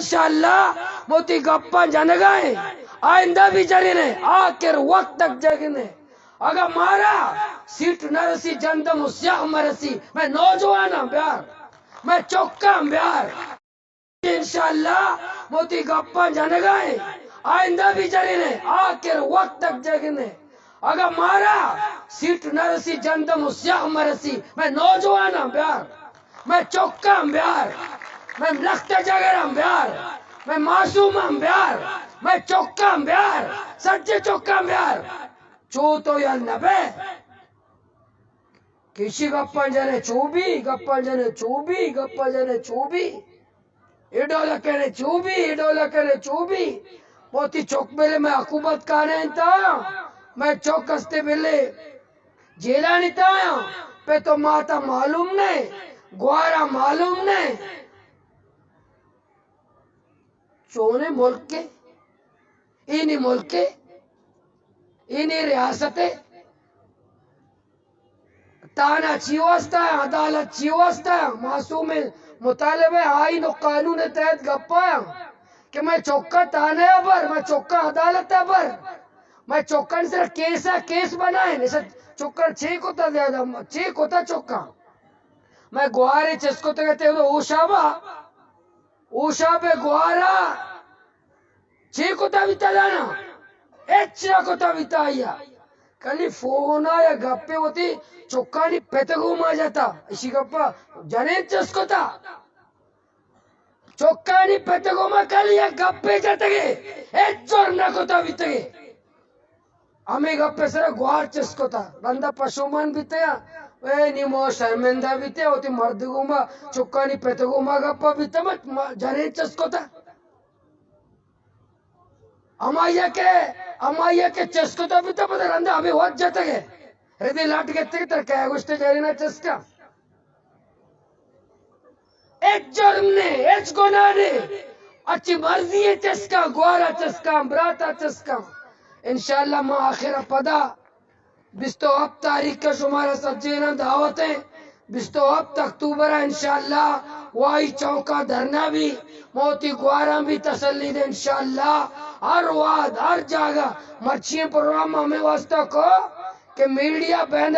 انشاءاللہ، موتی گپاں جنگائیں، آئندہ بھی جنگنے، آخر وقت تک جنگنے۔ اگر مارا سیٹ نہ رسی، جندم و سیاہ مرسی، میں نوجواناں بیار، میں چکاں بیار۔ انشاءاللہ، موتی گپاں جنگائیں، آئندہ بھی جنگنے، آخر وقت تک جنگنے۔ اگاں مارا سیٹ نہ رسی، جندم و سیاہ مرسی، میں نوجواناں بیار، میں چکاں بیار، میں لخت جگراں بیار، میں معصوماں بیار، میں چکاں بیار، سجے چکاں بیار۔ چو تو یا نبے۔ کشی گپاں جنے چو بی، گپاں جنے چو بی، گپاں جنے چو بی۔ اے ڈولا کنے چو بی، اے ڈولا کنے چو بی۔ موتی چک بلے میں عقوبت کانے انتا، میں چک استے بلے جیلانی تایا، پہ تو ماتا معلوم نے، گوارا معلوم نے۔ چونے ملک ء، اینی ملک ء، اینی ریاست ء تانا چی واسطہ ء؟ عدالت چی واسطہ ء؟ معصوم مطالبہ آئین و قانون ء تحت گپا ء کہ میں چکا تانے ء بر، میں چکا عدالت ء بر، میں چکن سر کیس ء کیس بنائیں، اسے چکن چے کتا زیادہ، چے کتا چکا؟ میں گوارے چس کتگ تے ہوشابا، اوشاپ ء گوارا چے کتا بیتا دانا؟ ہچ نہ کتا بیتا آیا۔ کلی فونا یا گپے وتی چکانی پت گوما جتا۔ اشی گپا جنین چس کتا۔ چکانی پت گوما کلی یک گپے جتگے۔ ہچ جرم نہ کتا بیتگے۔ ہمے گپ ء سرا گوار چست کتا، رندا پشومان بیتیا، اے نی ما شرمندہ بیتیا، وتی مرد گوما، چکانی پت گوما گپا بیتا، ما، ما جنین چست کتا۔ ہمایا کہ، ہمایا کہ چست کتا بیتا، پدا رندا ہمے وت جتگے۔ ردی لٹ گتگے، تر کئے گوشتے جنینا چسکا؟ ہچ جرم نے، ہچ گناہ نے۔ اچی مرضی ہے چسکا، گوارا چسکا، براتا چسکا۔ انشاءاللہ ما آخر پدا بیست و ہپت تاریخ کا شمارا سجینا دعوت ہے۔ بیست و ہپت اکتوبر انشاءاللہ وائی چوکا دھرنا بھی، موتی گوارا بھی تسلی دے انشاءاللہ۔ ہر واد، ہر جاگہ مرچی پروگرام ہمیں واسطہ کو کہ میڈیا بین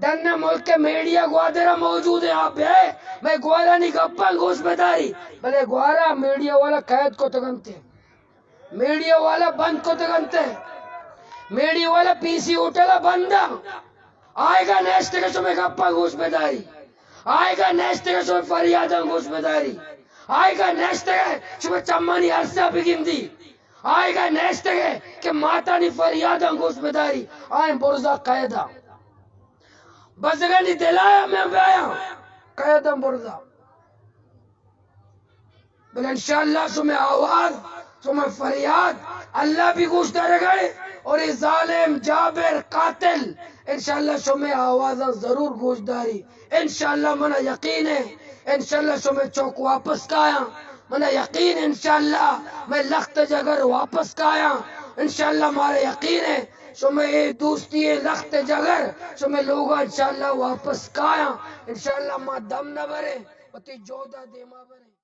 ڈن ملک میڈیا گوادر موجود ہے، آپ ہے، میں گوارانی گپاں گوش بداری، بلے گوارا میڈیا والا قید کو تگنتے، میڈیا والا بند کو تگنتے، میڈیا والا پی سی ہوٹل بند۔ آئیگا نیشتگے شمے گپاں گوش بداری، آئیگا نیشتگے شمے فریاداں گوش بداری، آئیگا نیشتگے شمے چمانی ارسا بگندی۔ آئیگا نیشتگے کہ ماتانی فریاداں گوش بداری، آئیں برزا قیدا۔ بزگانی دلایا میں بیایا قیدا برزا۔ بلے انشاءاللہ شمے آواز، شمے فریاد اللہ بھی گوش دارگا ہے، اور یہ ظالم جابر قاتل انشاءاللہ شمے آوازاں ضرور گوش داری۔ انشاءاللہ منا یقین ہے، انشاءاللہ شمے چوک واپس کایاں۔ منا یقین ہے انشاءاللہ میں لخت جگر واپس کایاں۔ انشاءاللہ مارا یقین ہے شمے اے دوستی اے لخت جگر شمے لوگا انشاءاللہ واپس کایاں۔ انشاءاللہ ما دم نہ برے، وتی جودا دیما برے۔